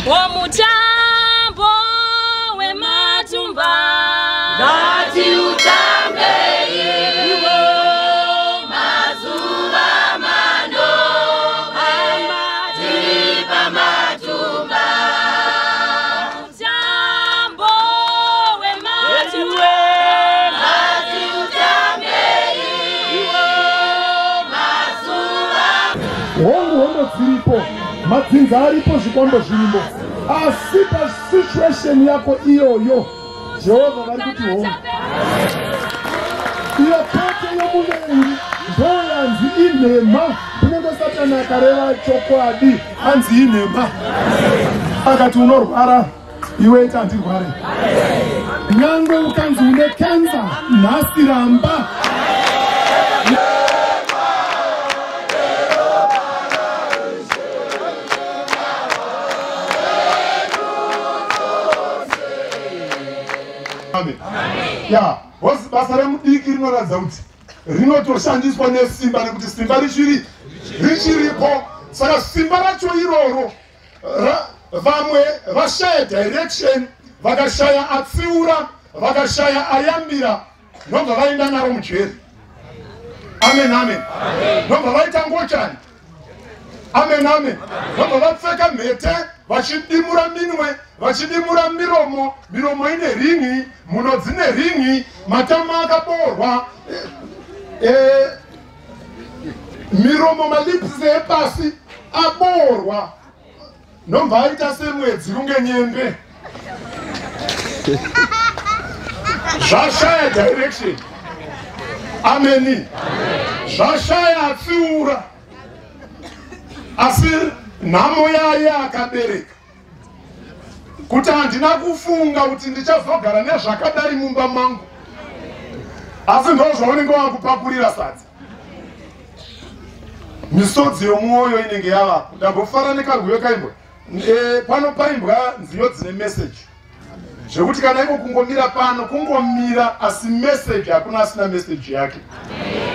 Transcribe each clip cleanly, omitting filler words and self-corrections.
Womutambo wematumba Ngatiutambe iwo mazuva manomwe tiri pamatumba. Mutambo wematumba Ngatiutambe iwo mazuva. Hongu, hondo dziripo, madzinza aripo, zvikwambo zvirimo, asi pasituation yako iyoyo Jehovha vari kuti hongu. Iyo pete yomuvengi ndoyanzi inhema, kunenge Satani akareva chokwadi anzi inhema. Akati unorwara, iwe ita handirware. Nyangwe ukanzi une kensa nhasi, ramba. Amen. Ya, hosi basa remudiki rinoratidza kuti rinotoshandiswa nesimba, nekuti simba richiripo. Saka simba racho iroro vamwe vashaya direction, vakashaya atsiura, vakashaya ayambira, nobva vaenda naro mujeri. Amen, amen. Nobva vaita ngochani. Amen, amen. Nobva vapfeka mhete, vachidimura minwe, vachidimura miromo. Miromo ine ringi, mhuno dzine ringi, matama akaborwa, miromo, malips epasi aborwa, nobva aita semwedzi kunge nyembe. Zvashaya direction. Ameni. Zvashaya atsiura, asi nhamo yaye akabereka kuti handina kufunga kuti ndichazogara nezvakadai mumba mangu, asi ndo zvaunenge wakupakurira sadza. Misodzi yomwoyo inenge yavapo. Ndambofara nekarwiyo kaimbwa pano. Paimbwa nziyo dzine message, zvekuti kana iko kungomira pano, kungomira, asi message hakuna asina message yake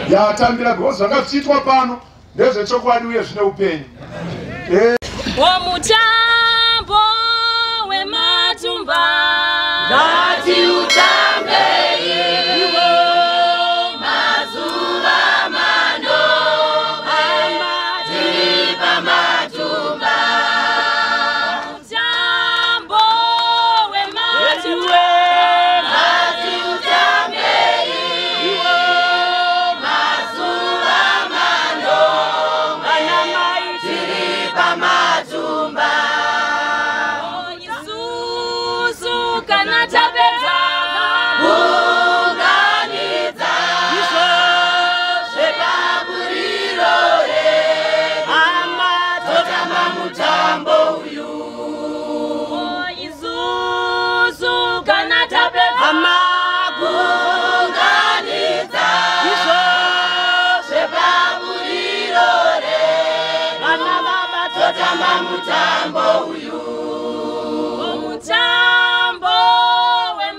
yatambira, because zvanga zvichiitwa pano ndezvechokwadi uye zvine upenyu. Womutambo wematumba Ngatiutambe iwo mazuva manomwe tiri pamatumba. Mutambo wematumba Ngatiutambe iwo mazuva manomwe tiri pamatumba. Isusu kana tapedza Unganidza zvepaburiro redu, totamba mutambo uyu. Isusu kana tapedza.